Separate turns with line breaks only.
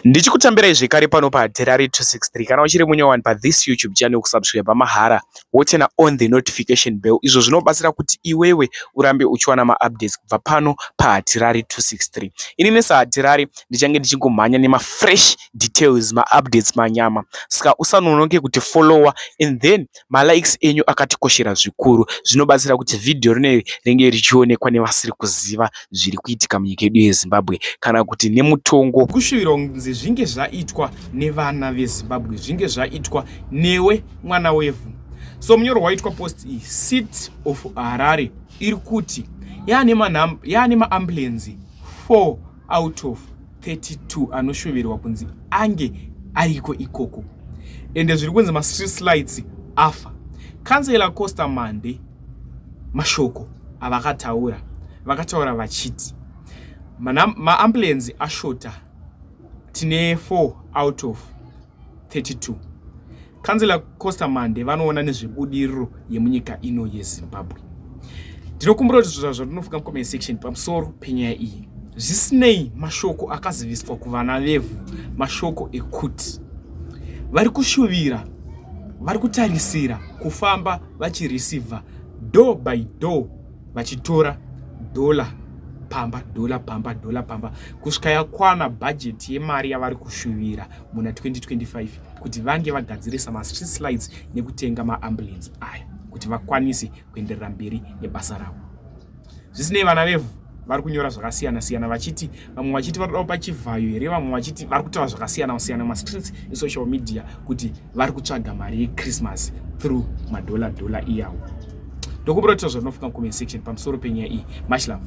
Ndichikutambirai zvekare pano paHatirari 263. Kana uchiri munyowani pathis YouTube channel, kusubscribe mahara, woturn on the notification bell. Izvo zvinobatsira kuti iwewe urambe uchiwana maupdates kubva pano paHatirari 263. Inini saHatirari ndichange ndichingomhanya nemafresh details, maupdates manyama, saka usanonoke kuti followa and then malikes enyu akatikoshera zvikuru. Zvinobatsira kuti vhidhiyo rineri ringe richionekwa nevasiri kuziva zviri kuitika munyika yedu yeZimbabwe kana kuti nemutongo kushuvirwa kunzi zvinge zvaitwa nevana veZimbabwe, zvinge zvaitwa newe mwana wevhu. So munyoro waitwa post iyi, City of Harare iri kuti yaane maambulenzi 4 out of 32 anoshuvirwa kunzi ange ariko ikoko. Ende zviri kunzi mastreet lights afa. Kansela Costa Mande, mashoko avakataura, vakataura vachiti maambulenzi ashota, tine 4 out of 32. Kansela Costa Mande vanoona nezvebudiriro yemunyika ino yeZimbabwe. Ndinokumbira kuti zvinhu zvatinofunga mucomment section pamusoro penyaya iyi. Zvisinei, mashoko akaziviswa kuvana vevhu, mashoko ekuti vari kushuvira, vari kutarisira kufamba vachireceiva door by door, vachitora dhola pamba, dhola pamba, dhola pamba, kusvika yakwana bhajeti yemari yavari kushuvira muna 2025 kuti vange vagadzirisa mastreet lights nekutenga maambulance aya kuti vakwanise kuenderera mberi nebasa ravo. Zvisinei, vana vevhu vari kunyora zvakasiyana siyana, vachiti vamwe vachiti vari kuda kupa Chivhayo here, vamwe vachiti vari kutaura zvakasiyana siyana mumastreets esocial media kuti vari kutsvaga mari yeChristmas through madhola dhola iyawo. Ndokumbira kuti zvatinofunga mucomment section pamusoro penyaya iyi. Much love.